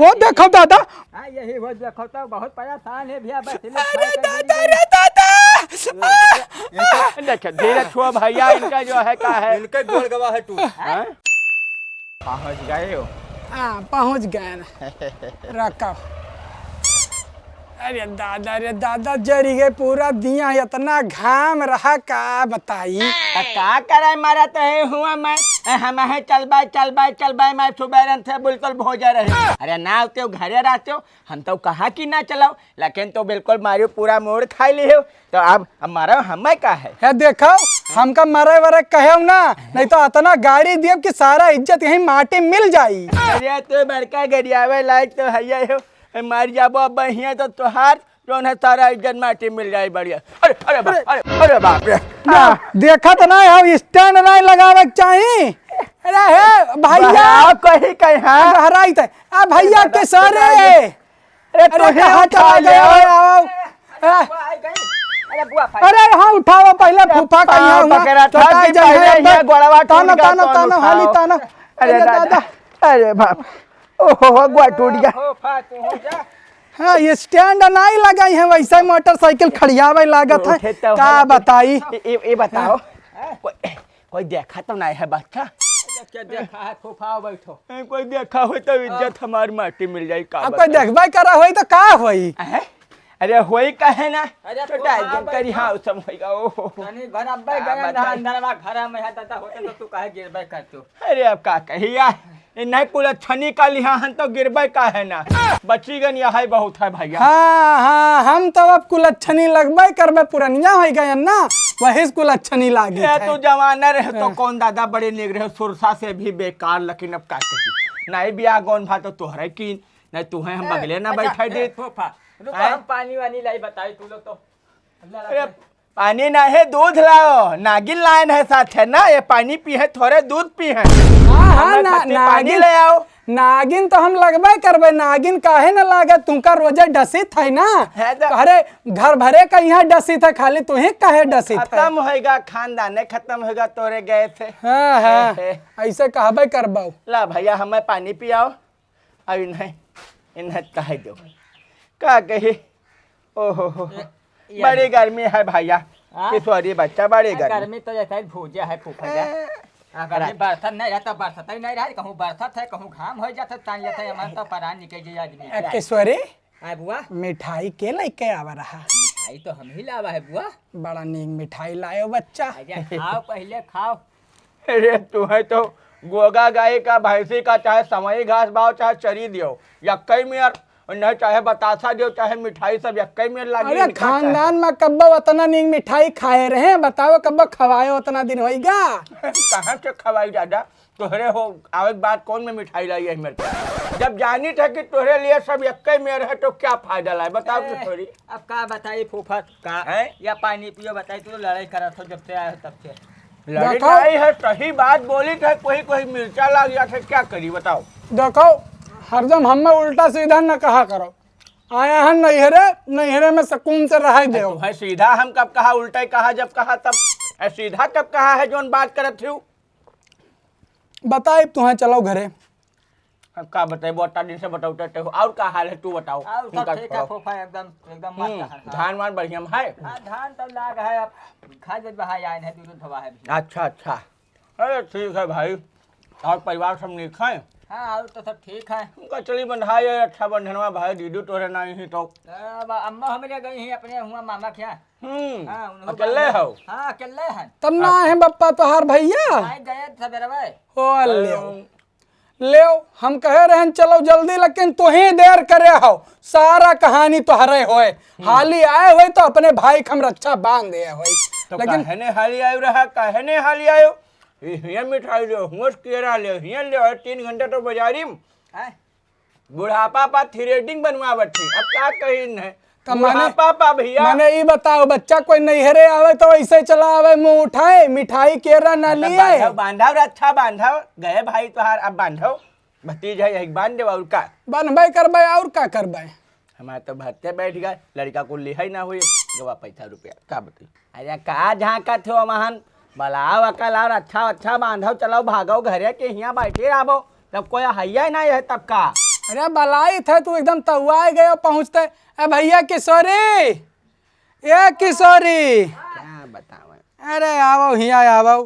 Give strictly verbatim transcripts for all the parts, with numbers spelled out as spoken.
वो देखो दादा। हाँ, यही वो देखो तो बहुत परेशान है भैया, बस इन्हें अरे दादा, अरे दादा। देख, धीरे छुआ भैया, इनका जो है का है। इनके गोड़ गवा है तू। हाँ? पहुँच गए हो? हाँ, पहुँच गए ना। रखो। अरे दादा, अरे दादा, जरी गए पूरा दिया, इतना घाम रहा, का बताई। त का करे, मरत है हुआ मैं। ए, हम है चलबाय, चलबाय, चलबाय, मैं सुबेरन से बिल्कुल भोजे रहे। अरे ना आते हो, घरे रहते हो, हम तो कहा कि ना चलाओ, लेकिन तो बिल्कुल मारियो पूरा मूड खाई ली हो, तो अब, अब मारो हमें का है? हे देखो, हमका मरे वरे कहे ना, नहीं तो इतना गाड़ी दियब कि सारा इज्जत यहीं माटी मिल जाई। अरे तू बड़का गरियावे लायक तो है हो, मर जाबो अब हियां तो तोहार जौन है सारा इज्जत माटी मिल जाई बढ़िया। अरे, अरे बाप, अरे, अरे बाप रे। ना, आ। देखत ना हो, स्टैंड नहीं लगावे के चाही। अरे हे भैया। बहराव कहीं कहीं, हाँ। बहराई थे। आ भैया अरे के सारे। अरे अरे तू ही कहाँ उठा चला ले। गया हो? आओ। आ। अरे बुआ भाई। अरे हाँ, उठाओ पहले फूफा का पाँव यहाँ हुआ। पकड़ा था छोटा कि जन पहले है ये तो। गोड़वा टूट तानो, गया, तानो, कौन तानो, हाली उठाओ? तानो। अरे अरे दादा। दादा। अरे बाप। ओहो, गोड़ टूट गया। फूफा, तू हो जा। हाँ, ये स्टैंड नहीं लगाई है, वैसे ही मोटरसाइकिल खड़ियावे लागत है। उठे तो का है। बताई? ए, ए, ए बताओ, हाँ। कोई, कोई देखा तो नहीं है बच्चा? क्या देखा है, फूफा, बैठो। ए, कोई देखा हो तो इज्जत हाँ। हमार माटी मिल जाई, का अब कोई बताई? देखबे करा होई तो का होई? हैं? अरे होई काहे ना? अरे छोटा फूफा, एकदम करी, बैठो। हाँ, सब होई का, ओहो। तनी घर अब का गए ना बताई? अंदरवा घर में है, दादा होते तो तू काहे गिरबे करतो? अरे अब का कही यार, इन्हें कुलच्छनी का लिहा हन तो गिरबे का है ना, बची गन यह है बहुत है भैया। हाँ, हाँ, हम तो अब कुलच्छनी लगबे करबे, पुरनिया हो गए ना, वही से कुलच्छनी लागी ए, है। तू जवाना रहे तो हाँ। कौन दादा बड़े निक रहे, सुरसा से भी बेकार, लेकिन अब का कही, नहीं बियाह गौन भा तो तोहरे की, नहीं तू है हम ए, बगले ना अच्छा, बैठा ए, दे। फूफा, रुको, हैं? हम पानी वानी लाई बताई, तू लोग तो अल्लाह अरे, रखे। पानी ना है, दूध लाओ, नागिन लायन है साथ है ना, ये पानी पी है, थोड़े दूध पी है। हाँ, हाँ, हमें ना-, खातिर पानी नागिन, ले आओ। नागिन तो हम लगबे करबे, नागिन काहे न लागे, तुमका रोजे डसित है ना। है तो। अरे, घर भरे का यहाँ डसित है, खाली तू ही काहे डसित है? खत्म होएगा, खानदाने खत्म होएगा, तोरे गए थे। हाँ, हाँ, हे, हे। ऐसे कहबे करबो। ला भैया, हमें पानी पियाओ। अब इन्हें, इन्हें कह दो। का कही? ओहो हो हो। ए, ये बड़ी आइए। गर्मी है भैया। हाँ? किशोरी बच्चा, बड़ी आ, गर्मी। गर्मी तो जैसे ही भूजा है फूफा जा। ए, आ, गर्मी रात। बरसत नहीं रहता, बरसत ही नहीं रहा, कहूँ बरसत है, कहूँ घाम हो जाता, तान लेता है, हमारा तो परान निकल जाए आदमी ए, का। किशोरी, हाँ बुआ। मिठाई के लेके आवा रहा? मिठाई तो हम ही लावा है बुआ। बड़ा नीक मिठाई लायो बच्चा। अरे खाओ, पहले खाओ। अरे, तुम्हें तो गोगा गाय का, भैंसी का, चाहे सवाई घास बाओ, चाहे चरी दियो, यक्कई में यार, नहीं चाहे बतासा दियो, चाहे मिठाई, सब यक्कई में लागी अरे, इनका खानदान चाहे। में कब्बो उतना नीक मिठाई खाए रहे, बताओ, कब्बो खवाए उतना दिन होइगा? कहाँ से खवाई दादा? तोहरे हो, आवे के बाद कौन में मिठाई लाई है मेरे को? जब जानी था कि तोहरे लिए सब यक्कई में रहे, तो क्या फायदा लाए? बताओ तो ए, थोड़ी। अब का बताई फूफा, का? हैं? या पानी पियो, बताई, तू तो लड़ाई करत हो जब से आए हो तब से। लड़ी देखो। नहीं है, सही बात बोली थे, कोई, कोई मिर्चा लाग जात है, क्या करी बताओ? देखो, हरदम हमें उल्टा सीधा न कहा करो। आया है नैहरे, नैहरे में सुकून से रह देओ। तुम्हें सीधा हम कब कहा, उल्टा ही कहा, जब कहा तब। ए, सीधा कब कहा है, जोन बात करत थी? बताई तुहें, चलो घरे। अब का बताई, बहुत दिन से बताओ, तो हो। और का हाल है, तू बताओ। और सब उनका ठीक है, बताओ। फूफा, एकदम, एकदम मस्त हम्म, है, हाँ। धान वान बढ़िया में है? हाँ, धान तो लाग है, अब खा जब बहा आए हैं, दूध धवा है भी। अच्छा, अच्छा। अरे, ठीक है भाई। और परिवार सब नीक है? हाँ, और तो सब ठीक है। कचली बंधाई है, रक्षाबंधनवा भाई, दीदी तोरे नहीं ही तो। अब अम्मा हमरे गई हैं अपने हुआ मामा के यहाँ। हम्म, हाँ, उन्हों अकेले बांधे। हो? हाँ, अकेले हैं। तब ना अब है बप्पा तोहार भैया? आए गए सवेरवे। ओ, ले। ले, हम कहे रहन चलो जल्दी, लेकिन तू ही देर करे हो, सारा कहानी तोहरे होए। हम्म। हाली आए होए तो अपने भाई के हम रक्षा बांध दे होए। तो लेकिन काहे ने हाली आयो रहा, काहे ने हाली आयो? ये हियां मिठाई ले, हुआं केरा ले, हियां ले, और तीन घंटा तो बाजारी में। आए। बुढ़ापा पा threading बनवावत थी, अब का कही न है? तब माने, बुढ़ापा पा भैया। माने ई बताओ, बच्चा कोई नैहरे आवे तो ऐसे चला आवे, मुंह उठाए, मिठाई केरा ना हाँ, तो लिए। बांधव, बांधव, रक्षा बांधव, गए भाई तोहार, अब बांधव, भतीज है, यही बांध देव, और का? बांधबे करबे, और का करबे? हमारे तो भरते बैठ गए, लड़का को लिहाई ना हुई, गवा पैसा रुपया, का बताई? अरे का झांकत हो महन, बुलाओ अकल और अच्छा अच्छा बांधव, चलो भागो घरे के हियां बैठे रहबो, तब कोई हैया ना है तब का? अरे बलाई थे, तू एकदम तउआए गयो पहुँचते। ए भैया किशोरी, ए किशोरी। क्या बतावें? अरे आवो हियाँ आवो,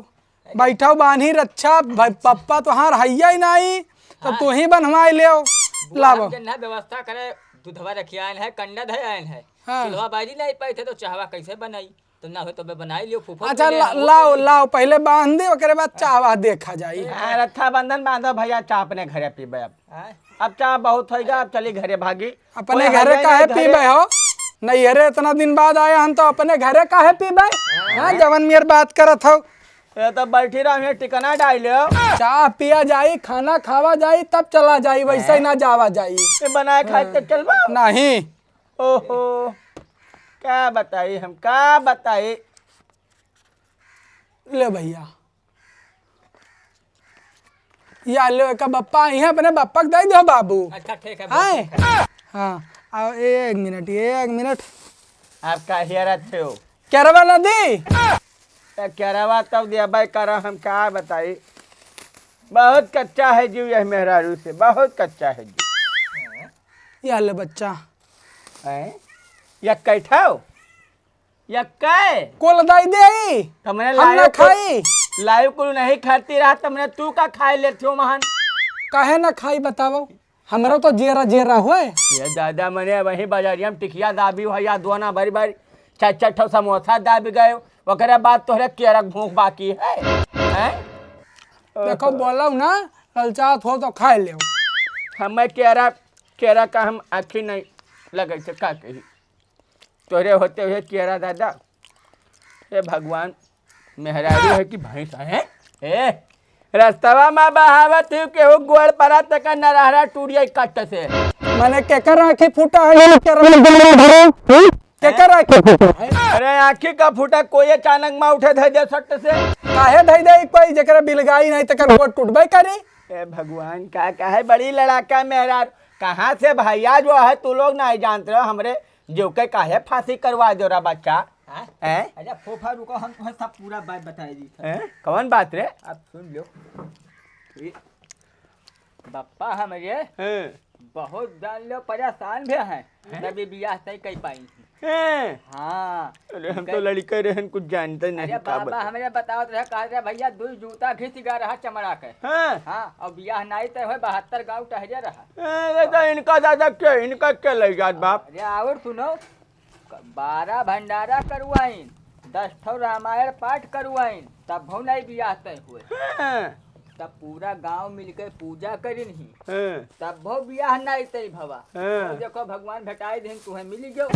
बैठो बान्ही रच्छा, भ-, पप्पा तोहार हइया ही नाई, तो हाँ। तू ही बन्हवाए लेव। बुआ लावो। हम जन्ना व्यवस्था करे, दूधवा रखिया आयल है, कंडा धरे आयल है। हाँ। चूल्हा बारी नहीं पाई थे तो चाहवा कैसे बनाई? तो ना हो तो बे बनाई लियो, फूफो अच्छा, पहले ला-, हम लाओ, बोल लाओ, पहले बांध दे, ओकरे बाद चाहवा देखा जाई। हाँ, रक्षाबंधन बांधो भैया, चाह अपने घरे पीबे अब। हाँ। अब चाह बहुत होइगा, अब चली घरे भागी। अपने कोई घरे हइया काहे नहीं घरे। पीबे हो? नैहरे इतना दिन बाद आया हन तो अपने घरे काहे पीबे? हाँ, जवन मेर बात करत हो। ये तो बैठी रहो, ये टिकना डाल लो। चाह पिया जाई, खाना खावा जाई, तब चला जाई, वैसे ही ना जावा जाई। ये बनाए खाए के चलबा? नहीं। ओहो, का बताई हम, का बताई? ले भैया, या लो, एका बप्पा आई है, अपने बप्पा के दे दो बाबू। अच्छा, ठीक है, आए? ठीक है। हाँ, आओ, एक मिनट, एक मिनट। आप का हेरत हो? केरवा नदी? ए, केरवा तब देबै करा, हम का बताई, बहुत कच्चा है जीव यह मेहरारू से, बहुत कच्चा है जीव। या ले बच्चा। हैं? या कैठाओ? या कै? कुल दई देई। तमने हम ना लायो कुल, खाई। लायो कुल नहीं खाती रहा, तमने तू का खाए लेत हो महान? काहे ना खाई बतावो? हमरो तो जेरा जेरा होए। ये दादा मने वही बाजारिया में टिकिया दाबी हो या दोना भरी भरी चार चार ठो समोसा दाबी गए, ओकरे बाद तोहरे केरा भूख बाकी है। हैं? देखो ओहो। बोलो ना, ललचात हो तो खाए लेओ। हमें केरा, केरा का हम आँखी नहीं लगे से का कही। तोरे होते हुए केरा दादा, हे भगवान, मेहरारू है कि भैंस है? ए, रस्तवा में बहावत ही केहू गोड़ परा तक नरहरा टूरिया कट से। माने केकर आँखी फूटा है, ये केरा में दुनिया भरे, हम्म? केकर आँखी फूटा है? अरे आँखी का फूटा, कोई अचानक में उठे धै दे सट से। काहे धै दे कोई, जेकरा बिलगाई नहीं तेकर गोड़ टूटबे करी। ए भगवान, का, का है बड़ी लड़ाका मेहरारू, कहाँ से भैया जो है तू लोग नहीं जानते हो, हमरे जो के काहे फांसी करवा दो रा बच्चा? हाँ? हैं? अच्छा, फूफा रुको, हम तुम्हें सब पूरा बात बताई दी। हैं? कौन बात रे? अब सुन लो। ये बप्पा हमरे हैं? बहुत जान लो परेशान भी हैं। हैं? तभी बियाह तय कर पाई। हैं? हाँ। अरे, हम इनका तो लड़के रहन, कुछ जानते नहीं अरे का बाबा, बताओ। हमरे बतावत रहे, कहत रहे, "भैया, दुई जूता घिस गा रहा चमड़ा के।" हाँ। हाँ, और बियाह नाई तय होए, बहत्तर गाँव टहरे रहा। हैं, ये तो इनका दादा के, इनका के ले जात बाप? अरे, और सुनो, बारह भंडारा करवाइन, दस ठो रामायण पाठ करवाइन, तब भो नहीं बियाह तय हुए। हाँ। तब पूरा गांव मिलके पूजा करिन ही, हाँ। तब भो बियाह नहीं तय भवा। हाँ। और देखो भगवान भेटाई दिन तुम्हें मिल गयो, ए।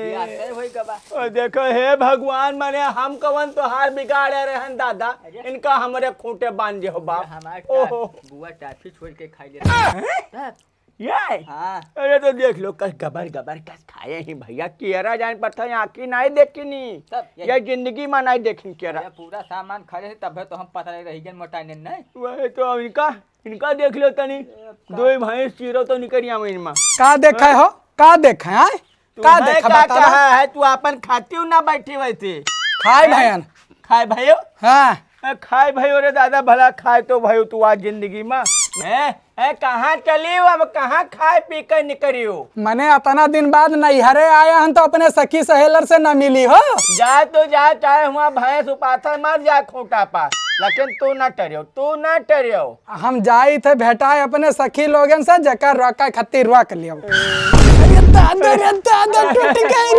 बियाह तय होई गवा। ओ देखो हे भगवान, माने हम कवन तोहार बिगाड़े रहन दादा, अरे। इनका हमरे खूंटे बांध दे हो बाप। अरे हमार ओहो। बुआ टाफी छोड़ के खाई ले। हैं? तब ये? हाँ। अरे तो देख लो, कस गबर गबर कस खाए ही भैया, केरा जान पड़ता है, आँखी नहीं देखी नी। तब ये ये जिंदगी में नहीं देखी केरा। ये पूरा सामान खड़े है, तब तो हम पतले रही गए, मोटाने नहीं। वही तो, अब इनका, इनका देख लो तनी, ए, का? दो ही भैंस चीरो तो निकरिया में इनमें। का देखा है हो? का देखा है? का तुम्हें देखा का बता ना? कहा है, तू अपन खाती हूँ ना बैठी वैसे। खाए हैं? भैया। खाए भयो? हाँ। ए, खाए भयो रे दादा, भला खाए तो भयो तू आज जिंदगी में। ए, ए, कहाँ चली हो अब, कहाँ खाए पी के निकरी हो? मने अतना दिन बाद नैहरे आया हन तो अपने सखी सहेलर से न मिली हो? जा तू जा, चाहे हुआ भैंस उपाथर मर जाए खूंटा पा, लेकिन तू न टरियो, तू न टरियो। हम जाई थे भेटाए अपने सखी लोगन से, जेकर रोका खत्ती रोक लियो। अरे दादा रे दादा, टूट गई।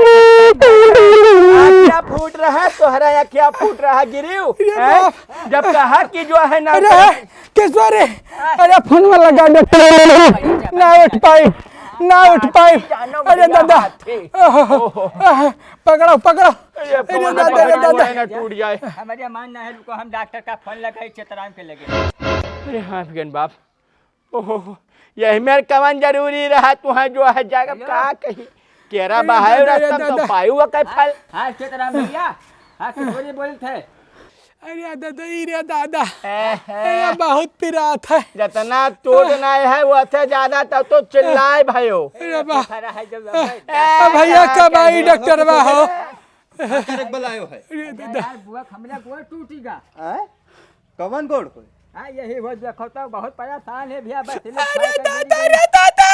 आँखिया फूट रहा, तोहरा आँखिया फूट रहा, गिरियो। ये हैं? बाप। जब कहा कि जो है ना अरे, किशोर रे, अरे फोन में लगा डॉक्टर, ना उठ पाई, ना उठ पाई। अरे दादा, ओहो, ओहो, पकड़ो, पकड़ो। अरे अरे दादा, अरे दादा। ना टूट जाए। हमारे मान ना है, रुको, हम डॉक्टर का फोन लगाई चितराम के लगे। अरे हाँ, गन बाप। ओहो, यही मेर कवन जरूरी रहा तुहा जो है जाकर हेलो। का कही? केरा अरे बहायो दादा, रे रस्तम तो दादा। पायु वा कई फल। हाँ, चितराम भैया। हाँ, किशोरी बोलत है। अरे दादा, ई रे दादा। ए, ए। अरे बहुत पिरात है। जतना तोड़ नाय है, वो से ज्यादा तो, तो चिल्लाए भयो। अरे बा। खड़ा है जब ए, ए, भैया, का कब आई कहे? डॉक्टर बा हो? डॉक्टर एक बलायो है। अरे दादा। यार, बुआ, हमरा गोड़ टूटी गा। आय? कवन गोड़ को? हाँ, यही हो, देखो तो बहुत परेशान है भैया, बस इन्हें अरे खाए के दादा, मिल रे दादा!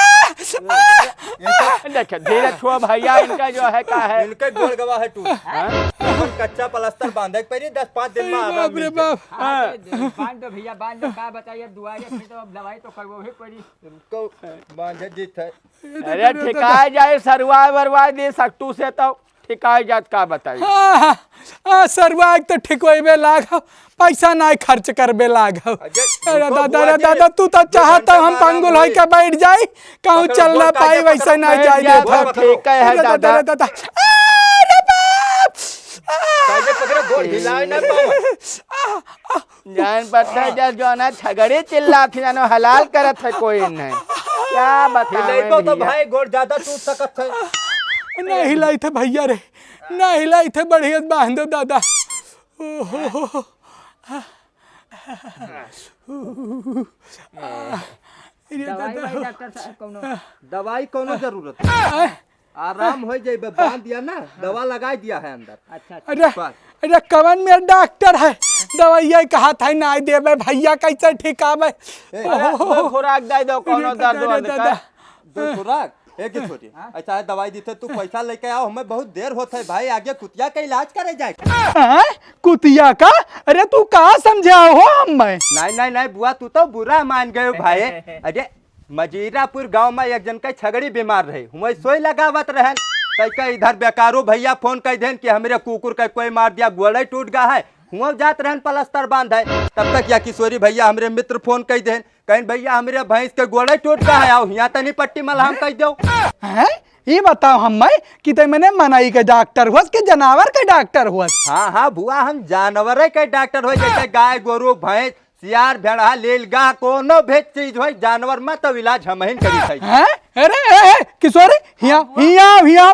ये तो देख, धीरे छुआ भैया, इनका जो है का है। इनके गोड़ गवा है टूट। हाँ? अपन कच्चा प्लास्टर बांधे के पड़ी, दस पाँच दिन में अरे आराम बाप रे मिल जाए। बाप। हाँ, तो बांध दो भैया, बांध दो, का बताइए, दुआरे फिर तो अब दवाई तो करवो ही पड़ी। इनको बांधे जीत है। अरे ठिकाए जाए, सरवाए वरवाए दे सकतू से तो ठिकाए जात का बताई। हाँ, हाँ, हाँ, सरवाए तो ठिकवैबे लाग हो, पैसा नाय खर्च करबे लाग हो। अरे अरे रुको, दादा, बुआ अरे जी, दादा, तू तो ये चाहत घंटा हम मारा पंगुल होई के बैठ जाई, कहूँ पकड़ो, चल ना गोड़ पाई, काटे वैसे पकड़ो, नाय बैठ जाए जा, देत हो। ठीक है, अरे दादा, दादा। अरे बाप! कायदे पकड़ो, गोड़ हिलाए ना पावे। जान पड़ता है, जब जो है ना, छगड़ी चिल्लात है, जानो हलाल करत है कोई नहीं। क्या बताएं हिलाइबो तो भैया। भाई, गोड़ ज्यादा टूट सकत है। ना हिलाई थे भैया रे, ना हिलाई थे, बढ़िया बांध दो दादा। ओहो। अरे दवाई दादा। भाई डॉक्टर साहब, कौनो दवाई कौनो जरूरत है। आराम हो जाइबे, बांध दिया ना, दवा लगाई दिया है अंदर। अच्छा, अच्छा। अरे, बस। अरे कवन मेर डॉक्टर है, दवाइया कहा था ना देबे भैया, कैसे ठिकावे? ए, अरे, दो खुराक दे दो, कौनो अरे दर्द दादा, वर्द दादा। का? दो खुराक? एक ही छोटी। हाँ? ऐसा है, दवाई दी थे, तू पैसा लेके आओ, हमें बहुत देर होत है भाई, आगे कुतिया का इलाज करे जाए। हाँ? कुतिया का? अरे तू का समझाओ हो हमें? नहीं, नहीं, नहीं, बुआ, तू तो बुरा मान गयो भाई। अरे, मजीरापुर गांव में एक जन के छगड़ी बीमार रहे, हुआं सोई लगावत रहन। तैका इधर बेकारो भैया फोन कइ देन कि हमरे कुकुर के कोई मार दिया, गोड़े टूट गा है। हुआं जात रहन पलस्तर बांधे। तब तक या किशोरी भैया हमरे मित्र फोन कइ देन, कहिन भैया हमरे भैंस के गोड़े टूट गा है, आओ हियां तनी पट्टी मलहम कइ दो। हैं? ई बताओ हमें कि ते मने मनई के डॉक्टर हुअस कि जनावर के डॉक्टर हुअस? हाँ, हाँ, बुआ, हम जानवरे के डॉक्टर हुए, जैसे गाय, गोरू, भैंस, सियार, भेड़हा, लीलगाह, कोनो भी चीज होई, जानवर में तो इलाज हमहिन करी थई। हैं? अरे, ए, ए, किशोरी, हिया, हिया, हिया।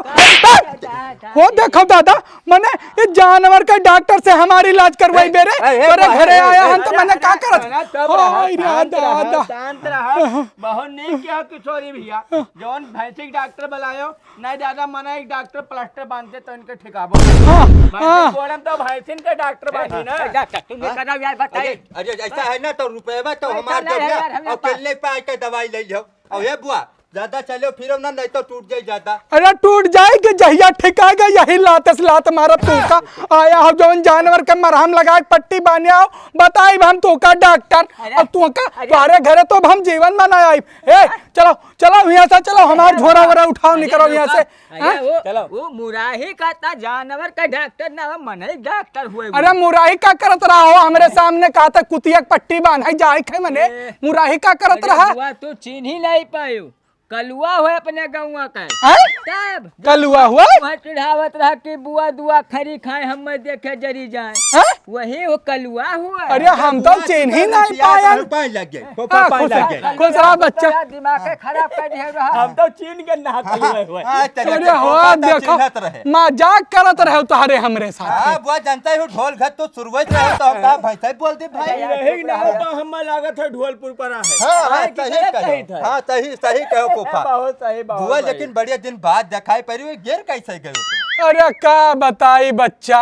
हो देखो दादा, मने ये जानवर के डॉक्टर से हमार इलाज करवाई बे रे। ए, ए, तोरे ए, घरे ए, आया ए, हम तो ए, मने का करत? अरे, चुप रहा, हाय रे शांत रहा, दादा। शांत रहा। बहुत नीक किया किशोरी भैया, जौन भैंसी के डॉक्टर बुलायो, नहीं दादा, मना एक डॉक्टर प्लास्टर बांधते तो इनके ठिकाबो। हाँ, भैंसी हाँ। गोड़म तो भैंसिन के डॉक्टर बांधी ना। ए, डॉक्टर, तुम ये हाँ? बताओ यार, बताइए। अरे, अरे, ऐसा है ना तो रुपये में तो पैसा हमार नहीं जब है ना, यार, हमें और पास। किले पे आके दवाई ले लियो। और ये बुआ, ज्यादा चलो फिरो ना, नहीं तो टूट जाए ज्यादा। अरे टूट जाए कि जहिया ठिका गए, यही लात से लात मारब तू का। आया हो जौन जानवर के मरहम लगाए, पट्टी बांधे आओ, बताइब हम तू का डॉक्टर। अरे, अब तू का, अरे। तुम्हारे घरे तो अब हम जीवन में ना आइब। ए, चलो, चलो, हियां से चलो, हमार अरे झोरा बाबा, वोरा उठाओ, अरे निकलो हियां से। रुको, अरे हाँ? वो, चलो। वो मुराही का ता जानवर का डॉक्टर ना, वो मनई डॉक्टर हुए अरे वो। मुराही का करत रहा हो, हमरे सामने कहा था कुतिया के पट्टी बांधे जाए खे मने, ए, मुराही का करत अरे रहा? बुआ, तू चीन्ही नहीं पायो, कलुआ हुए अपने गौवा का। हैं? तब कलुआ हुए? वहाँ चिढ़ावत रहा कि बुआ दुआ खरी खाए, हम मैं देखे जरी जाए। हैं? वही वो कलुआ हुआ। अरे, हम तो बुआ चिन्ह ही नहीं पाया। पाए लग गए, हाँ, पाए खुश लग रहा, गए। खुश रहा बच्चा। दिमाग के खराब कर दिया रहा। हम तो चीन के नहात हाँ, हुए हुए। हाँ, चलिए, अरे, चलिए, हो, पापा देखो, चिन्हत रहे। मजाक करत रहे हो तोहरे हमरे साथ। हाँ, बुआ जानता है, ढोल घर तो शुरुआत रहे, तो हम कहा, "भाई साहब बोल दे, भाई।" अरे, यही ना होता, हमें लागत है ढोलपुर पर आहे। हाँ, हाँ, हाँ, कि सही गलत कहो। कही था। हाँ, सही, सही कहो, फूफा। बहुत सही, बहुत बुआ, सही। लेकिन बड़े दिन बाद दिखाई पड़ी, वो गिर कैसे गए हो तुम? अरे, का बताई बच्चा,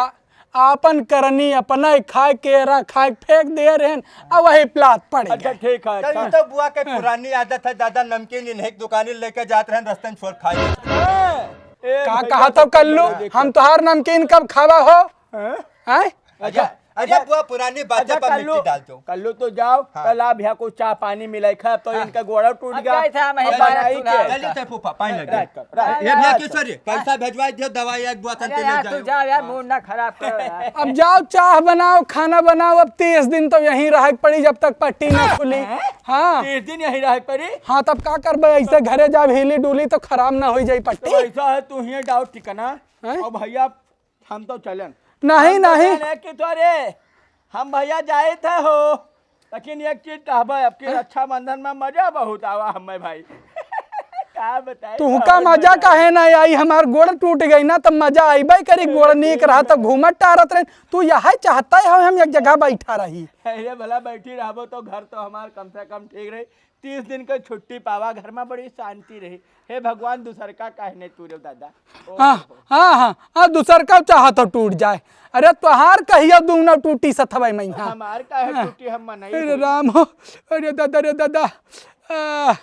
आपन करनी अपना ही खाए, केरा खाए फेंक दे रहन, आ वही प्लात पड़ अच्छा, गए। ठीक है, चल, अच्छा। ये तो बुआ के पुरानी आदत है, दादा नमकीन इन्हें एक दुकानी लेके जात रहन, रस्ते में छोड़ खाए। हाँ, ए, का भैया, कहा तो कल्लू, देखो। हम तोहार नमकीन कब खावा हो? हाँ? हैं? अच्छा, अरे, अच्छा, बुआ पुरानी बातें अच्छा, पर कल्लू, मिट्टी डाल दो। कल्लू तो जाओ, हाँ। कल आप यहाँ कुछ चाह पानी मिलाई खाए, अब तो हाँ। इनका गोड़ा टूट अब गया। कैसे हम अब यही बनाई बात के। सुना। चलिए, चल फूफा, पानी लग गया। रात कर, रात। ये भैया रात। किशोरी, पैसा भेजवाई दियो, दवाई एक बुआ अरे संती ले यार, तू जाओ। जाओ यार, हाँ। मूड ना खराब करो यार। अब जाओ, चाह बनाओ, खाना बनाओ, अब तीस दिन तो यहीं रहे के पड़ी, जब तक पट्टी ना खुली। हैं? हाँ। तीस दिन यहीं रहे के पड़ी? हाँ, तब का करबे, ऐसे घरे जाब, हिली डुली तो खराब ना हो जाई तो पट्टी। ऐसा है, तू हियाँ जाओ ठिकाना। हैं? और भैया, हम तो चलन। नहीं, हम तो नहीं। चलन है कि तोरे, हम भैया जाइत है हो, लेकिन एक चीज कहबे, अब की हाँ? रक्षाबंधन में मजा बहुत आवा हमें भाई। का बताई, तुहका बहुत मजा मजा काहे ना आई? हमार गोड़ टूट गई ना, तब मजा आईबे करी। गोड़ नीक रहा, तब घूमत टहरत रहे। तू यही चाहता है हम एक जगह बैठा रही। अरे भला बैठी रहबो तो घर तो हमार कम से कम ठीक रही। तीस दिन के छुट्टी पावा, घर में बड़ी शांति रही। हे भगवान, दूसर का काहे नहीं तू रे दादा? ओ हाँ, हो। हाँ, हाँ, हाँ, दूसर का चाहत हो टूट जाए। अरे तोहार कहियो दूनो टूटी सथवे में, हाँ। हमार काहे हाँ। टूटी, हम मनई अरे होई। राम हो, अरे दादा, रे दादा। आ।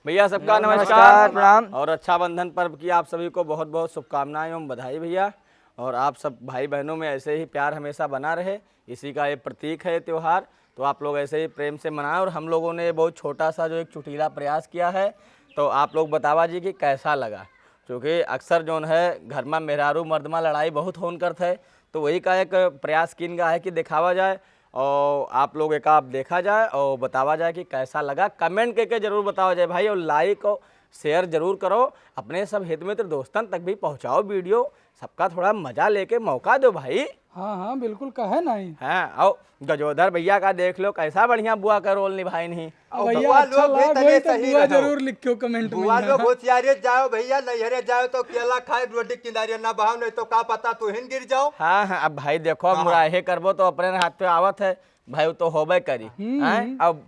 भैया, सबका नमस्कार, नमस्कार, प्रणाम। और रक्षाबंधन पर्व की आप सभी को बहुत बहुत शुभकामनाएं एवं बधाई भैया। और आप सब भाई बहनों में ऐसे ही प्यार हमेशा बना रहे, इसी का ये प्रतीक है ये त्योहार। तो आप लोग ऐसे ही प्रेम से मनाएं। और हम लोगों ने बहुत छोटा सा जो एक चुटीला प्रयास किया है, तो आप लोग बतावा जी कि कैसा लगा, क्योंकि अक्सर जौन है घर में मेहरारू मर्द में लड़ाई बहुत होन करत है, तो वही का एक प्रयास कीन गा है कि दिखावा जाए और आप लोग एक आप देखा जाए और बतावा जाए कि कैसा लगा। कमेंट करके जरूर बतावा जाए भाई, और लाइक और शेयर जरूर करो, अपने सब हित मित्र दोस्तन तक भी पहुँचाओ वीडियो। सबका थोड़ा मजा लेके मौका दो भाई। हाँ, हाँ, बिल्कुल, कहे नहीं। हाँ, आओ गजोधर भैया का देख लो, कैसा बढ़िया बुआ का रोल निभाइन ही। और भैया, भगवान अच्छा लोग भी लाग तने होई तो सही बुआ रहो। जरूर लिखियो कमेंट में। बुआ लोग होशियारे जाओ भैया, नैहरे जाओ तो केला खाए रोटी किनारे ना बहाओ, नहीं तो का पता तू हिन गिर जाओ। हाँ, हाँ, अब भाई देखो, अब हाँ। मुराहे करबो तो अपने हाथ पे आवत है भाई, वो तो होबे करी। हम्म। हैं? अब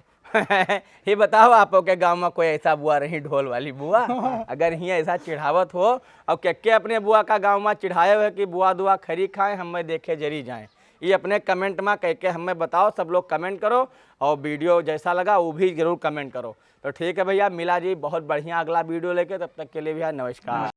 ये बताओ, आपो के गाँव में कोई ऐसा बुआ रही, ढोल वाली बुआ? अगर ही ऐसा चिढ़ावत हो, और के, के अपने बुआ का गाँव में चिढ़ाए हुए कि बुआ दुआ खरी खाए, हमें देखे जरी जाए, ये अपने कमेंट में कह के हमें बताओ। सब लोग कमेंट करो, और वीडियो जैसा लगा वो भी जरूर कमेंट करो। तो ठीक है भैया, मिला जी बहुत बढ़िया अगला वीडियो लेके, तब तक के लिए भैया नमस्कार।